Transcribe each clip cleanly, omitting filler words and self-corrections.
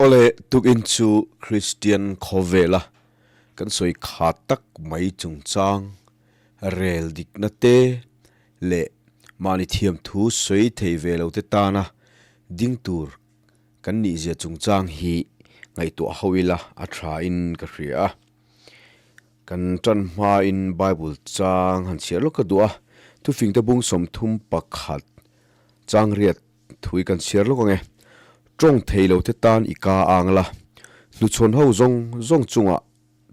Awle, tukin chu Kristian khawvela kan sawi kha tak mai chungchang rel dikna te leh mahni thiamthu sawi thei ve lo te tana ding tur kan nihzia chungchang hi ngaihtuah ho ila a tha in ka hria a. Kan tan hmain Bible chang han chhiar lawk ka duh a, thufingte bung 31 chang riat Thui kan chhiar lawk ang e. Tawng thei lo te tan i ka ang la, hnuchhawn ho zawng zawng chungah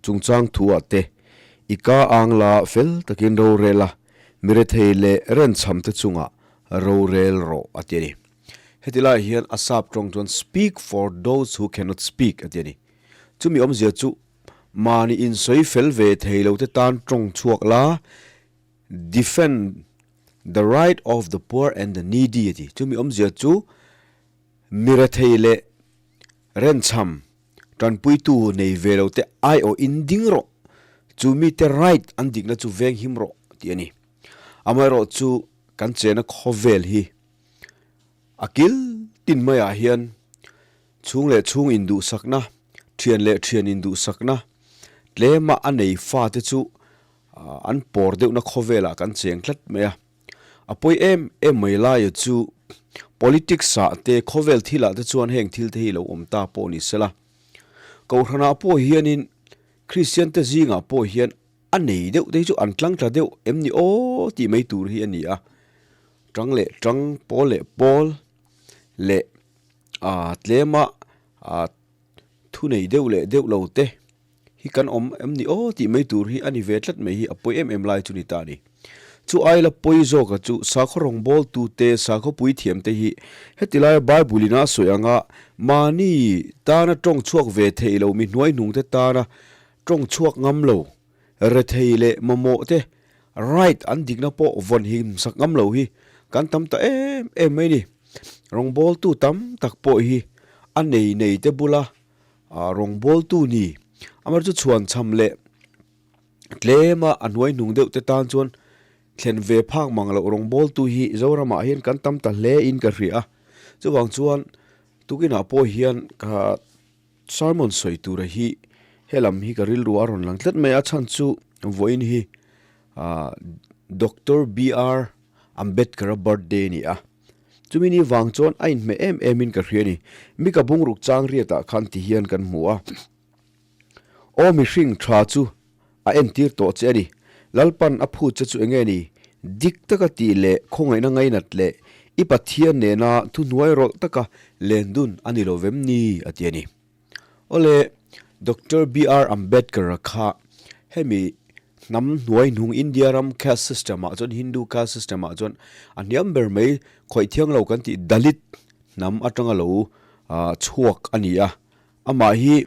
chungchang thu ah te i ka ang la fel takin rorel a, mirethei leh renchham te chungah rorel rawh a ti a ni. Heti laiah hian a sap tawng chuan speak for those who cannot speak a ti a ni. Chumi awmzia chu mahni insawi fel ve thei lo te tan tawng chhuak la, Defend the right of the poor and the needy a ti. Chumi awmzia chu mirethei leh renchham tanpuitu nei ve lo te aiawh in ding rawh, chu mite right an dikna chu veng him rawh tih a ni. Amaherawh chu kan chena khawvel hi a kil tin maiah hian chhung leh chhung induhsakna, thian leh thian induhsakna tlema a nei fate chu An pawr deuhna khawvelah kan cheng tlat mai a. A pawi em em mai laia chu politics ah te khawvel thilah te chuan heng thil te hi lo awm ta pawh ni sela. Kohhranah pawh hianin Kristian te zingah pawh hian a nei deuh te hi chu an tlang tla deuh em ni aw tih mai tur hi a ni a. Tang leh tang, pawl leh pawl leh tlema thunei deuh leh deuh lo te hi kan awm em ni aw tih mai tur hi a ni ve tlat mai hi a pawi em em lai chu ni ta a ni. Chu aila pawi zawka chu sakhaw rawngbawltu te, sakhaw puithiam te hi heti laia Bible in a sawi anga mahni tana tawng chhuak ve thei lo mi hnuaihnung te tana tawng chhuak ngam lo, rethei leh mamawh te right an dikna pawh vawn him sak ngam lo hi kan tam ta em em mai ni. Rawngbawltu tam tak pawh hi a nei nei te bula Rawngbawltu ni. Amar chu chhuan chham leh tlema a hnuai hnung deuh te tan chuan thlen ve phak mang loh rawngbawltu hi Zoramah hian kan tam ta hle in ka hria a. Chuvang chuan tukinah pawh hian ka sermon sawi tura hi helam hi ka rilru a rawn lang tlat mai a chhan chu vawiin hi Doctor BR Ambedkar-a birthday a ni a. Chumi ni vang chuan a inhmeh em em in ka hria a ni. Mi ka bungruk chang riatah khan ti hian kan hmu a. Aw mihring tha chu a entir tawh che a ni. Lalpan a phut che chu enge ni? Dik taka tih leh khawngaihna ngainat leh i Pathian nena thuhnuai rawlh taka lendun a ni lo vem ni? a ti a ni. Awle, Doctor BR Ambedkar-a kha hemi hnam hnuai hnung India ram caste system ah chuan Hindu caste system ah chuan a hniam ber mai khawih thiang lo kan tih Dalit hnam atanga lo chhuak a ni a. Amah hi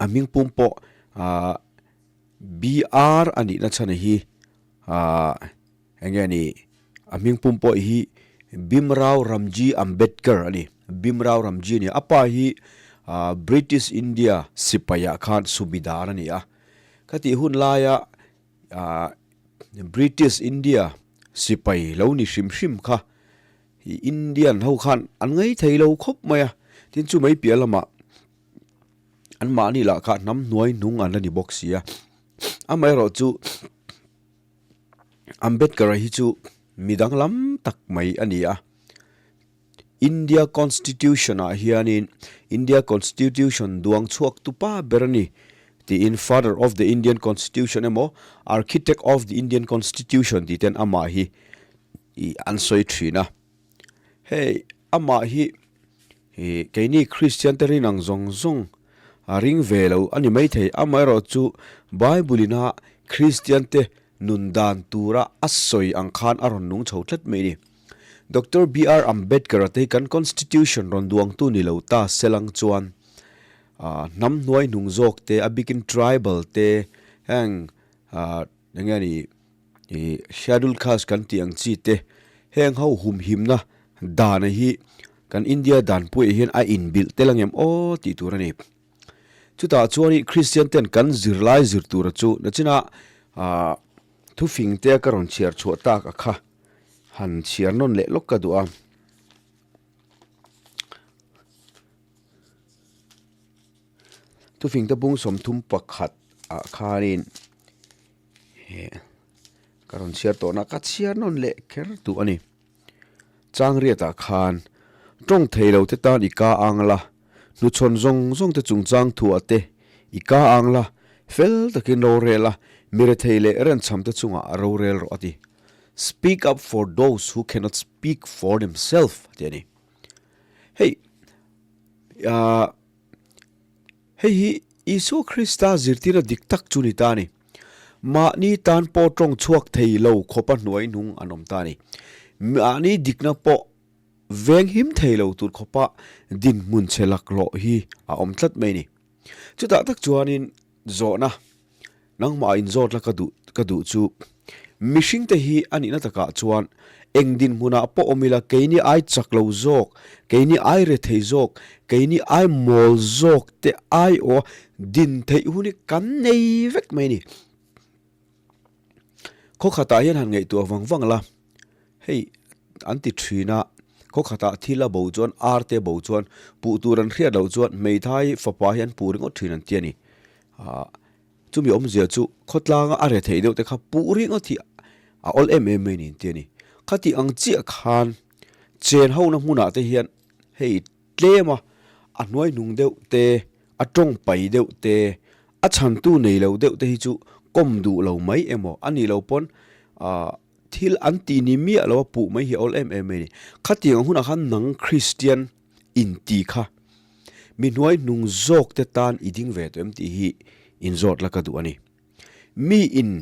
a hming pum pawh BR a nihna chhan hi Enge ni, a hming pum pawh hi Bhimrao Ramji Ambedkar a ni. Bhimrao Ramji a ni a. A pa hi British India sipaiah khan subidar a ni a. Khatih hun laia British India sipai lo ni hrim hrim kha Indian ho khan an ngai thei lo khawp mai a. Tin chu mai piah lamah anmahni lah kha hnam hnuai hnung an la ni bawk si a. Amaherawhchu. Ambedkar-a hi chu mi danglam tak mai a ni a. India Constitution-ah hianin India Constitution duang chhuak tu pa ber a ni tiin Father of the Indian Constitution emaw Architect of the Indian Constitution tih ten amah hi an sawi thin a. Hei amah hi keini Kristian te rin ang zawng zawng a ring ve lo a ni maithei. Amaherawhchu Bible-ina Kristian te nun dan tura a sawi ang khan a rawn nung chho tlat mai a ni. Doctor BR Ambedkar-a te hi kan Constitution rawn duangtu ni lo ta selang chuan hnam hnuai hnung zawk te, a bikin tribal te, heng eng nge ni ih schedule caste kan tih ang chi te heng ho humhimna dan hi kan India dan puiah hian a inbilh tel ang em aw tih tur a ni. Chutah chuan ih Christian ten kan zirlai zir tura chu nachina ah thufing te ka rawn chhiar chhuah tak a kha han chhiar nawn leh lawk ka duh a. Thufingte bung 31 ah khanin he ka rawn chhiar tawhna ka chhiar nawn leh kher duh a ni. Changriatah khan tawng thei lo te tan i ka ang la, hnuchhawn zawng zawng te chungchang thuah te i ka ang la, fel takin rorel a, mirethei leh renchham te chungah rorel rawh a ti. Speak up for those who cannot speak for themselves a ti a ni. Hei ah hei hi Isua Krista zirtirna dik tak chu ni ta a ni. Mahni tan pawh tawng chhuak thei lo khawpa hnuai hnung an awm ta a ni. Mahni dikna pawh veng him thei lo tur khawpa dinhmun chhe laklawh hi a awm tlat mai a ni. Chutah tak chuanin zawhna Nangmah inzawt la ka duh ka duh chu mihringte hi a nihna takah chuan eng dinhmunah pawh awm ila keini ai chak lo zawk, keini ai rethei zawk, keini ai mawl zawk te ai aw din theih hun hi kan nei vek mai a ni. Khaw khatah hian han ngaihtuah vang vang la, hei an ti thin a, khaw khatah thil a bo chuan ar te bo chuan puh tur an hriat loh chuan hmeithai fapa hi an puh ringawt thin an ti a ni. Ahh chumi awmzia chu khawtlanga a rethei deuh te kha puh ringawt hi a awl em em mai niin tia ni. Khati ang chiah khan chen hona hmunah te hian hei tlem a, a hnuai hnung deuh te, a tawng pai deuh te, a chhantu nei lo deuh te hi chu kawm duh lo mai emaw a nih loh pawn ahh thil an tih ni miah lo a puh mai hi a awl em em mai a ni. Khatiang ang hunah khan nang Kristian inti kha mi hnuai hnung zawk te tan i ding ve tawh em tih hi inzawt la ka duh a ni. Mi in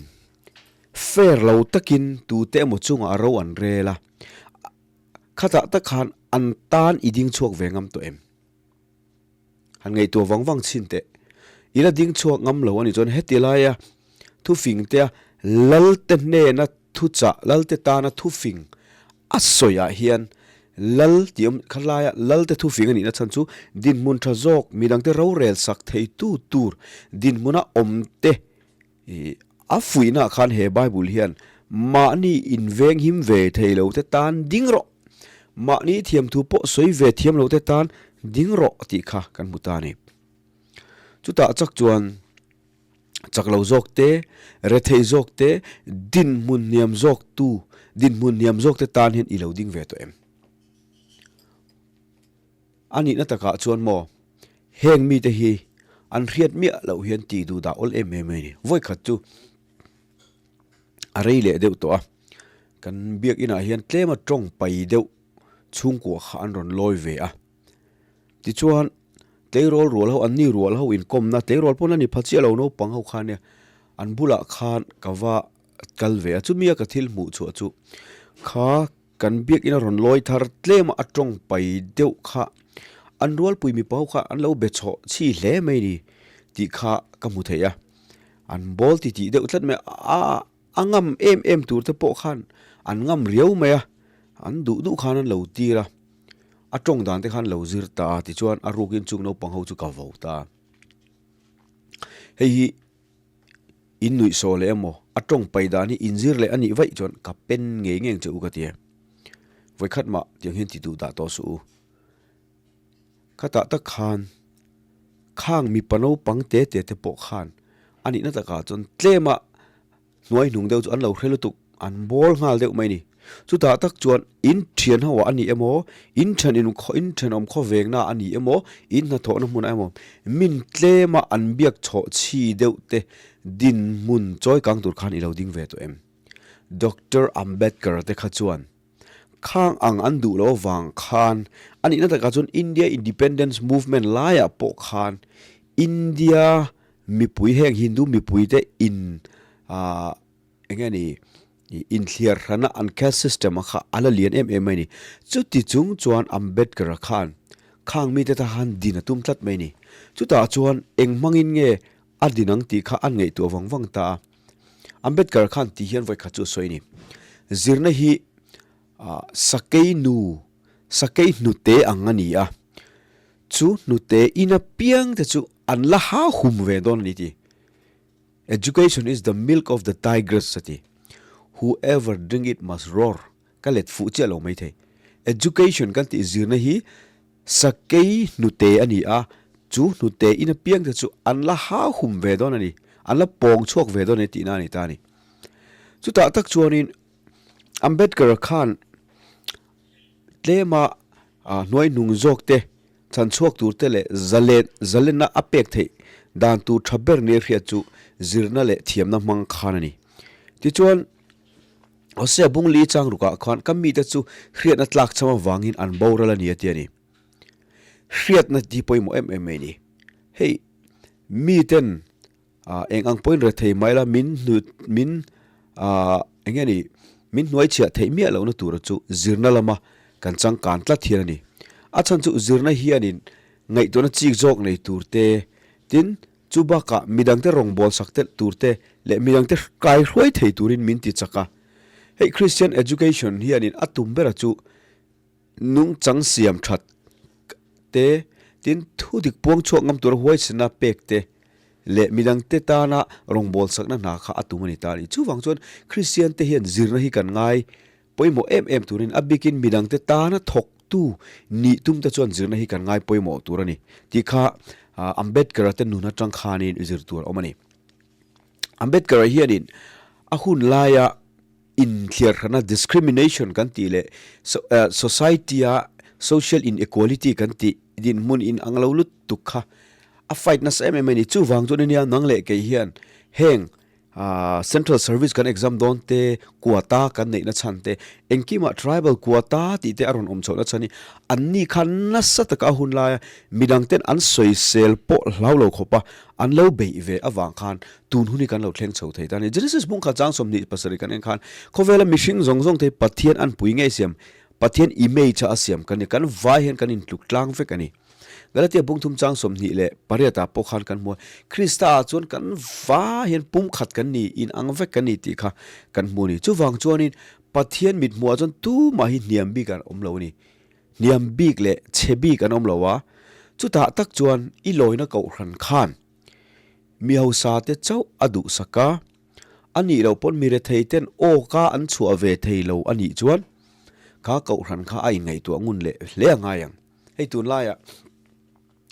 fair lo takin tute emaw chungah ro an rel a, khatah tak khan an tan i ding chhuak ve ngam tawh em? Han ngaihtuah vang vang chhin teh. I la ding chhuak ngam lo a nih chuan heti laia thufing tea Lalte hnena thuchah, Lalte tana thufing a sawiah hian Lal tih awm kha laia Lalte thufing a nihna chhan chu dinhmun tha zawk midangte rorel sak theitu tur dinhmuna awmte A fuihnaah khan he Bible hian mahni inveng him ve thei lo te tan ding rawh, mahni thiamthu pawh sawi ve thiam lo te tan ding rawh tih kha kan hmu ta a ni. Chutah chak chuan chak lo zawk te, rethei zawk te, dinhmun hniam zawk tu, dinhmun hniam zawk te tan hian i lo ding ve tawh em? A nihna takah chuan maw, heng mite hi an hriat miah loh hian tih duh dah awl em em mai a ni. Vawi khat chu a rei leh deuh tawh a, kan biakinah hian tlema tawng pai deuh chhungkua kha an rawn lawi ve a. Tichuan, tleirawl rual ho, an ni rual ho inkawmna, tleirawl pawn a ni pha chiah lo naupang ho kha nia, an bulah khan ka va kal ve a. Chumia ka thil hmuh chhuah chu kha Kan biakina rawn lawi thar tlem a tawng pai deuh kha an rualpui mipa ho kha an lo be chhawh chhi hle mai ni tih kha ka hmu thei a, an bawl ti tih deuh tlat mai a, a ngam em em tur te pawh khan an ngam riau mai a, an duh duh khan an lo tir a, a tawng dan te khan lo zir ta a tichuan a rukin chung naupang ho chu ka vo ta a, hei hi. In nuih sawh leh emaw, a tawng pai dan hi inzir leh a nih vaih chuan ka pen ngei ngei ang che u ka ti e. Vawikhat mah tiang hian ti duh dah tawh suh u. Khatah tak khan khang mipa naupang te te te pawh khan a nihna takah chuan tlema hnuai hnung deuh chu an lo hre lutuk, an bawl nghal deuh mai a ni. Chutah tak chuan in thian ho ah a ni emaw, in then in khaw in thenawm khaw vengna a ni emaw, in hnathawhna hmunah emaw min tlema an biak chhawh chhi deuh te dinhmun chawi kang tur khan i lo ding ve tawh em? Doctor Ambedkar te kha chuan khang ang an duh loh avang khan a nihna takah chuan India Independence Movement laiah pawh khan India mipui heng Hindu mipui te in ah Eng nge ni, inthliar hrana an caste system a kha a la lian em em mai ni. Chuti chung chuan Ambedkar-a khan khang mite ta khan din a tum tlat mai ni. Chutah chuan eng hmangin nge a din ang tih kha an ngaihtuah vang vang ta a. Ambedkar khan tih hian vawikhat chu a sawi a ni. Zirna hi sakei nu, sakei hnute ang a ni a. Chu hnute ina piang te chu an la ha hum ve dawn a ni tih. Education is the milk of the tigress a ti. Whoever drink it must roar. Ka let fuh chiah lo maithei. Education kan tih zirna hi sakei hnute a ni a, Chu hnute in apiang te chu an la hau hum ve dawn a ni, an la pawng chhuak ve dawn a ni tihna a ni ta a ni. Chutah tak chuanin Ambedkar-a khan tlema hnuai hnung zawk te, chhan chhuak tur te leh zalen zalenna a pek theih dan tur tha ber nia hriat chu zirna leh thiamna hmang khan a ni. Tichuan, Hosea Bungli changrukah khan ka mite chu hriatna tlak cham avangin an boral a ni a ti a ni. Hriatna tih pawimawh em em mai a ni. Hei miten eng ang pawhin rethei mai la min hnu min eng nge ni min hnuaichhiah theih miah lohna tura chu zirna lama kan changkan tlat hian a ni. A chhan chu zirna hianin ngaihtuahna chik zawk nei tur te tin chu bakah midangte rawngbâwl sak telh tur te leh midangte kai hruai thei turin min ti chak a. Hei Christian Education hianin a tum bera chu Nungchang siam that te, tin thu dik puang chhuak ngam tura huaisena pek te leh midangte tana rawngbâwl sakna hna kha a tum a ni ta a ni. Chuvang chuan Kristian te hian zirna hi kan ngai pawimawh em em turin a bikin midangte tana thawktu nih tum te chuan zirna hi kan ngai pawimawh tur a ni tih kha Ambedkar-a te nun atang khanin zir tur a awm a ni. Ambedkar-a hianin a hun laia Inthliarhrana discrimination kan tih leh society-a social inequality kan tih dinhmun in ang lo lutuk kha a fight nasa em em a ni. Chuvang chuan ania nang leh kei hian heng central service kan exam dawn te, quota kan neihna chhan te, engkimah tribal quota tih te a rawn awm chhohna chhan hi anni khan nasa taka a hun laia midangten an sawisel pawh hlau lo khawpa an lo beih ve avang khan Tun hun hi kan lo thleng chho thei ta a ni. Genesis bung kha chang 27 kan en khan khawvela mihring zawng zawng te hi Pathian an pui ngei siam, Pathian image a a siam kan ni. Kan vai hian kan intluk tlang vek a ni. Galatia bung thum chang 28 ah pawh khan kan hmu a, Krista ah chuan kan vai hian pumkhat kan ni, inang vek kan ni tih kha kan hmu a ni. Chuvang chuanin Pathian mithmuh ah chuan tumah hi hniam bik an awm lo a ni. Hniam bik leh chhe bik an awm lo a, chutah tak chuan i lawina kohhran khan Mi hausa te chauh a duhsak a, a nih loh pawn mi rethei ten aw ka an chhuah ve thei lo a nih chuan kha kohhran kha a inngaihtuah ngun leh hle a ngai ang. Hei tunlaiah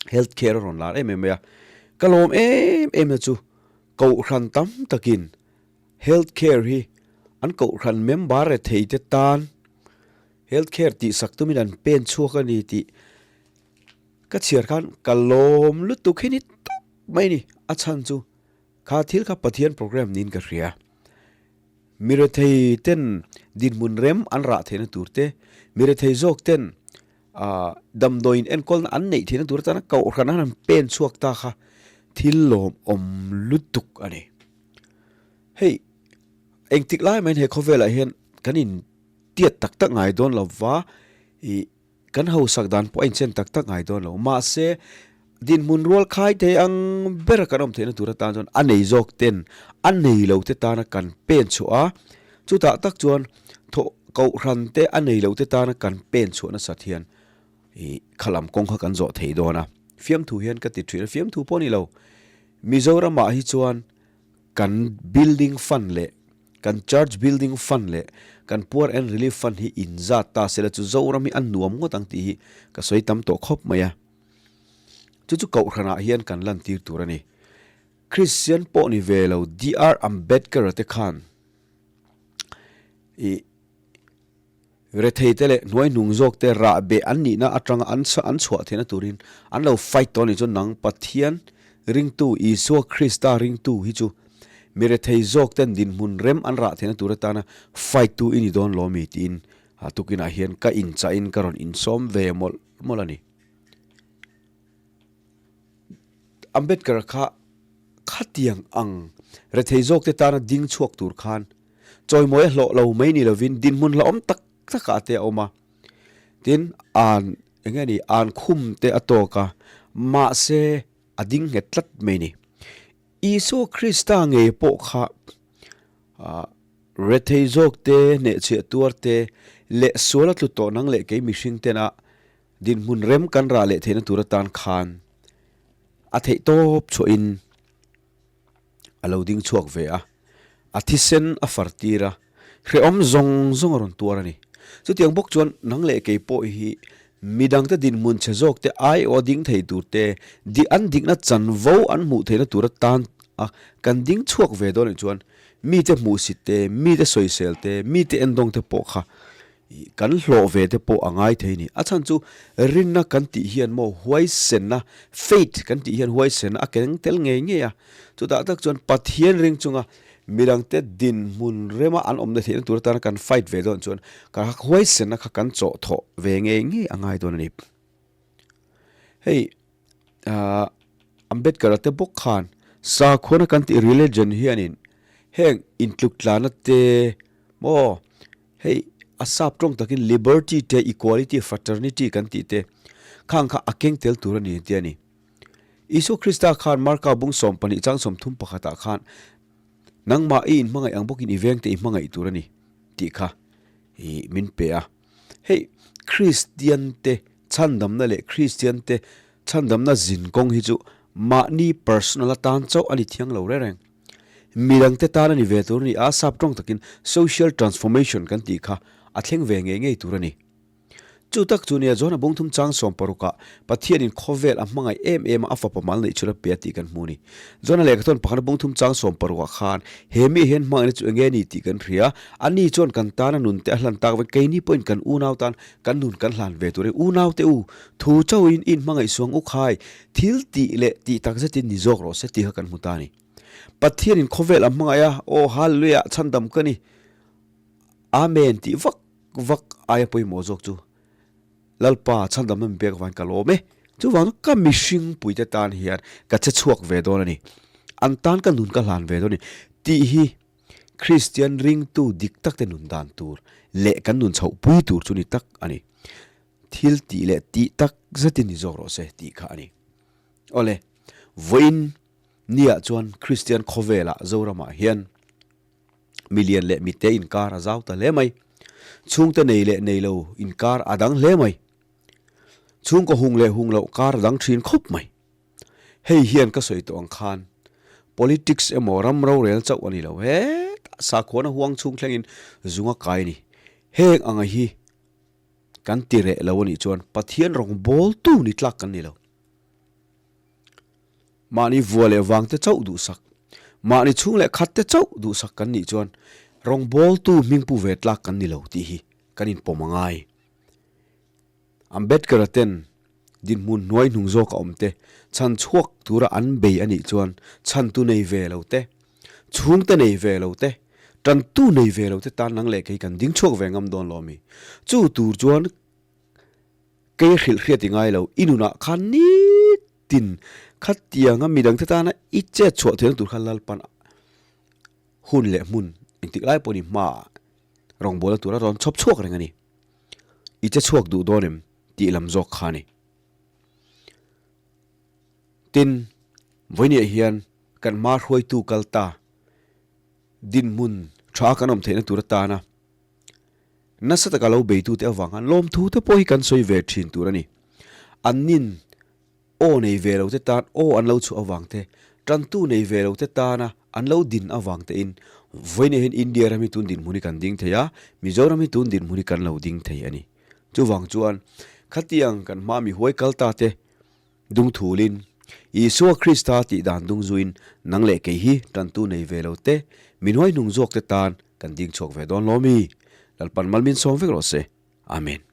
health care a rawn lar em em mai a, ka lawm em em na chu kohhran tam takin health care hi an kohhran member rethei te tan health care tihsak tumin an pen chhuak a ni tih Ka chhiar khan ka lawm lutuk hi ni tawp mai ni. A chhan chu kha thil kha Pathian program niin ka hria. Mi rethei ten dinhmun rem an rah theihna tur te, mi rethei zawk ten ah damdawiin enkawlna an neih theihna tur atana kohhran an han pen chhuak ta kha thil lawmawm lutuk a ni. Hei engtik lai mahin he khawvelah hian kan in tiat tak tak ngai dawn lova ih Kan hausak dan pawh a inchen tak tak ngai dawn lo. Mahse, dinhmun rual khai thei ang bera kan awm theihna tur atan chuan a nei zawk ten a nei lo te tana kan pen chhuah a, chutah tak chuan thawh kohhran te a nei lo te tana kan pen chhuah nasat hian ih khalam kawng kha kan zawh thei dawn a. Fiamthu hian ka ti thin a, fiamthu pawh a ni lo. Mizoramah hi chuan kan building fund leh Kan Church Building Fund leh kan Poor and Relief Fund hi inzat ta sela chu Zoram hi a nuam ngawt ang tih hi ka sawi tam tawh khawp mai a. Chu chu Kohhranah hian kan lantir tur a ni. Christian pawh ni ve lo DR Ambedkar-a te khan ih Retheite leh hnuaihnung zawkte rahbeh an nihna atanga an an chhuah theihna turin an lo fight tawh a nih chuan nang Pathian ringtu Isua Krista ringtu hi chu mi rethei zawkten dinhmun rem an rah theihna tur atana fight tu i ni dawn lo mi tiin a tukinah hian ka inchahin ka rawn insawm ve mawlh mawlh a ni. Ambedkar kha khatiang ang rethei zawkte tana ding chhuak tur khan Chawimawi a hlawh lo mai ni lovin dinhmun hlauhawm tak takah te a awm a, tin an eng nge ni an khum te a tawk a, mahse a ding nghet tlat mai ni. Isua Krista ngei pawh kha ah rethei zawk te, hnehchhiah tuar te leh sual a tlu tawh nang leh kei mihring tena dinhmun rem kan rah leh theihna tur atan khan a theih tawp chhuahin a lo ding chhuak ve a, a thisen a far tir a, hrehawm zawng zawng a rawn tuar a ni. Chutiang bawk chuan nang leh kei pawh hi Midangte dinhmun chhe zawkte aiawh ding thei turte, dik an dikna chanvo an hmuh theihna tura tan a kan ding chhuak ve dawn anih chuan mite hmuhsit te, mite sawisel te, mite endawng te pawh kha kan hlawh ve te pawh a ngai thei a ni. A chhan chu rinna kan tih hian maw huaisenna, faith kan tih hian huaisenna a keng tel ngei ngei a. Chutah tak chuan Pathian ring chunga midangte dinhmun rema an awmna theihna tur atana kan fight ve dawn chuan ka huaisenna kha kan chawh thawh ve ngei ngei a ngai dawn a ni. Hei ahh Ambedkar-a te bawk khan sakhuana kan tih religion hianin heng intluk tlana te maw hei a sap tawng takin liberty te equality fraternity kan tih te khang kha a keng tel tur a ni an ti a ni. Isua Krista khan Marka bung 12 chang 30 pakhatah khan, Nangmah i inhmangaih ang bawkin i vengte i hmangaih tur a ni, tih kha i min pe a. Hei, Kristiante chhandamna leh Kristiante chhandamna zin kawng hi chu mahni personal atan chauh a ni thiang lo reng reng. Midangte tan a ni ve tur a ni a, sap tawng takin social transformation kan tih kha a thleng ve ngei ngei tur a ni. Chu tak chu nia John-a bungthum chang sawm parukah Pathianin khawvel a hmangaih em em a, a fapa mal neih chhun a pe a tih kan hmu a ni. John-a lehkhathawn pakhat a bungthum chang sawm parukah khan he mi hian hmangaihna chu enge ni tih kan hria. Ani chuan kan tana nun te a hlan tak vek, keini pawhin kan unau tan kan nun kan hlan ve tur a ni. Unau te u, thu chauhin i inhmangaih suang u khai, thil tih leh tih tak zetin ni zawk rawh se tih kha kan hmu ta a ni. Pathianin khawvel a hmangaih a, Aw Hallelujah, chhandam ka ni. Amen tih vak vak aia pawimawh zawk chu Lalpa chhandamna min pek avangin ka lawm e. Chuvang chu ka mihring puite tan hian ka che chhuak ve dawn a ni. An tan ka nun ka hlan ve dawn a ni tih hi Kristian ringtu dik tak te nun dan tur leh kan nun chhoh pui tur chu ni tak a ni. Thil tih leh tih tak zetin ni zawk rawh se tih kha a ni. Awle, vawiin niah chuan Kristian khawvelah Zoramah hian Milian leh mite inkar a zau ta hle mai. Chhungte nei leh nei lo inkar a dang hle mai. Chhungkaw hung leh hung loh kar a dang thin khawp mai. Hei hian ka sawi tawh ang khan politics emaw ram rorel chauh a ni lo hetah sakhuana huang chhung thlengin zung a kai a ni. Heng anga hi kan ti reh lo a nih chuan Pathian rawngbawltu ni tlak kan ni lo. Mahni vua leh vangte chauh duhsak, mahni chhung leh khatte chauh duhsak kan nih chuan rawngbawltu hmingpu ve tlak kan ni lo tih hi kan inpawm a ngai. Ambedkar-a ten dinhmun hnuai hnung zawka awmte chhan chhuak tura an bei a nih chuan chhantu nei ve lo te, chhungte nei ve lo te, tantu nei ve lo te tan nang leh kei kan ding chhuak ve ngam dawn lo a mi. Chu tur chuan Kei hrilh hriat i ngai lo, i nunah khan nitin khatianga midangte tana i chet chhuah theihna tur kha Lalpan hun leh hmun engtik lai pawhin i hmaah rawngbawlna tura rawn chhawp chhuak reng a ni. I che chhuak duh dawn em tih lam zawk kha a ni. Tin, vawinia hian kan hma hruaitu kal ta dinhmun tha kan awm theihna tur atana Nasa taka lo beitute avang khan lawmthu te pawh hi kan sawi ve thin tur a ni. An nin aw nei ve lo te tan aw an lo chhuah avang te, tantu nei ve lo te tana an lo din avang te in vawiin hian India ram hi tun dinhmun hi kan ding thei a, Mizoram hi tun dinhmun hi kan lo ding thei a ni. Chuvang chuan khatiang kan hma mi huai kal ta te Dungthulin, Isua Krista tih dan dung zuin nang leh kei hi tantu nei ve lo te, min huai hnung zawk te tan kan ding chhuak ve dawn lo mi? Lalpan mal min sawm vek rawh se. Amen.